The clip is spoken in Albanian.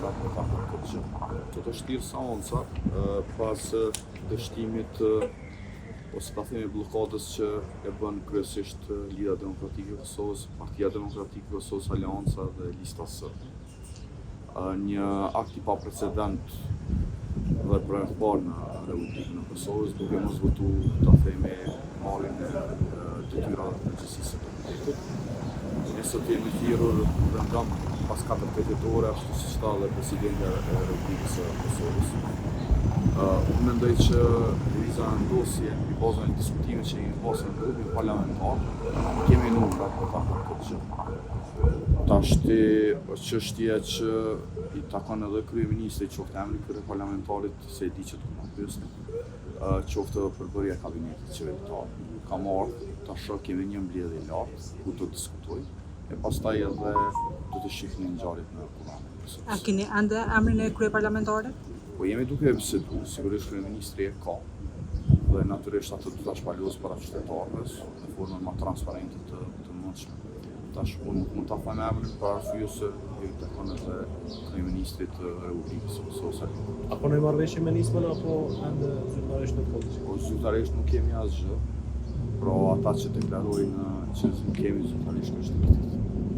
numrat për ta bërë këtë gjë. Sot është thirrë seanca pas dështimit ose ta themi bllokadës që e bën kryesisht Lidhja Demokratike e Kosovës, Partia Demokratike e Kosovës, Aleanca dhe Lista Serbe. Një akt i paprecedent dhe për herë të parë në Republikën e Kosovës, duke mos votu, ta themi, marrjen e detyrave dhe përgjegjësisë së deputetit. Ne sot jemi thirrur rëndom pas 48 ore, ashtu siç tha dhe presidentja e Republikës së Kosovës. Unë mendoj që Lëvizja Vetëvendosje, mbi bazën e diskutimit që kemi pasur në grupin parlamentar, kemi numrat për ta bërë këtë gjë. Tashti është çështje që i takon edhe kryeministrit, qoftë emri i kryeparlamentarit, se e di që do të ma pyesni, qoftë edhe përbërja e kabinetit qeveritar. Kam ardhur, ta shoh kemi një mbledhje lart ku do të diskutojmë e pastaj edhe do të shihni ngjarjet në Kuvendin e Kosovës. A keni ende emrin e kryeparlamentarit? Po jemi duke e bisedu, sigurisht kryeministri e ka dhe natyrisht atë do ta shpalos para qytetarëve në formën më transparente të, të mundshme. Tash unë nuk mund ta them emrin për arsye se i takon edhe kryeministrit të Republikës së Kosovës. A ka ndonjë marrëveshje me Nismën apo ende zyrtarisht nuk ka diçka? Po zyrtarisht nuk kemi asgjë. Pra ata që deklarojnë që nuk kemi zyrtarisht është e vërtetë.